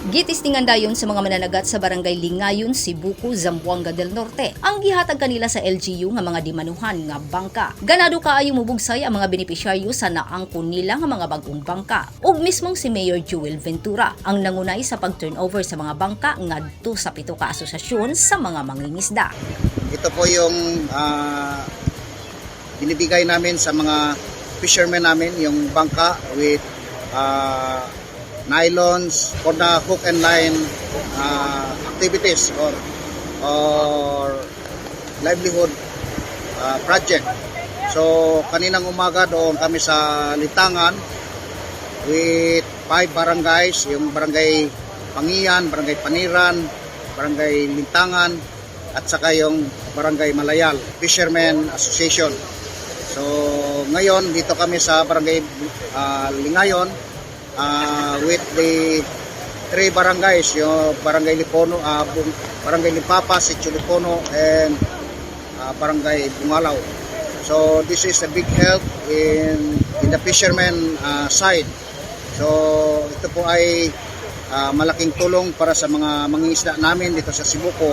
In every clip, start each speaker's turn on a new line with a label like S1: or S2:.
S1: Gitistingan dayon sa mga mananagat sa barangay Lingayon, Sibuco, Zamboanga del Norte ang gihatag kanila sa LGU nga mga dimanuhan nga bangka. Ganado kaayo mubugsay ang mga benepisyaryo sa naangkon nila nga mga bagong bangka. Ug mismong si Mayor Joel Ventura ang nangunay sa pag-turnover sa mga bangka ngadto sa 7 ka asosasyon sa mga mangingisda.
S2: Ito po yung binibigay namin sa mga fishermen namin, yung bangka with nylons for the hook and line activities or livelihood project. So kaninang umaga doon kami sa Litangan with 5 barangays, yung barangay Pangian, barangay Paniran, barangay Lintangan at saka yung barangay Malayal Fishermen Association. So ngayon dito kami sa barangay Lingayon with the 3 barangays, yung barangay Lipono, barangay Lipapa, Sitio Lipono, and barangay Bungalaw. So this is a big help in the fishermen side. So ito po ay malaking tulong para sa mga mangingisda namin dito sa Sibuco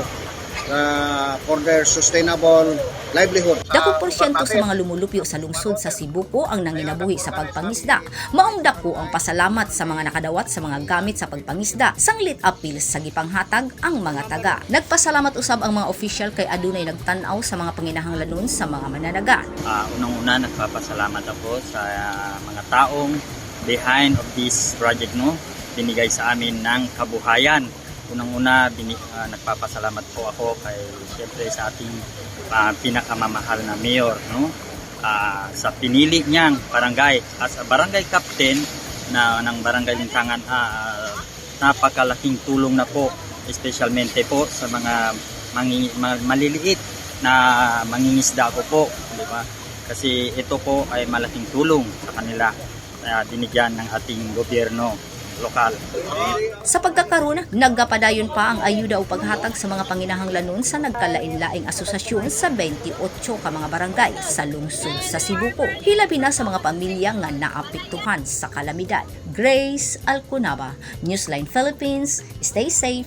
S2: for their sustainable livelihood.
S1: Dakong porsyento sa mga lumulupyo sa lungsod sa Sibuco ang nanginabuhi sa pagpangisda. Maong dako ang pasalamat sa mga nakadawat sa mga gamit sa pagpangisda, sanglit apil sa gipanghatag ang mga taga. Nagpasalamat usab ang mga official kay adunay nagtan-aw sa mga panginahanglanon sa mga mananagat.
S3: Unang-una nagpapasalamat ako sa mga taong behind of this project, binigay sa amin ng kabuhayan. Unang-una, nagpapasalamat po ako kay siyempre sa ating pinakamamahal na mayor, sa pinili niyang barangay. As a barangay captain ng barangay Lintangan, napakalaking tulong na po, especialmente po sa mga maliliit na mangingisda ko po, di ba? Kasi ito po ay malaking tulong sa kanila, binigyan ng ating gobyerno lokal.
S1: Sa pagkakaroon, nagapadayon pa ang ayuda o paghatag sa mga panginahanglanon sa nagkalain-laing asosasyon sa 28 ka mga barangay sa lungsod sa Sibuco. Hilabi na sa mga pamilya nga naapektuhan sa kalamidad. Grace Alcunaba, Newsline Philippines, stay safe.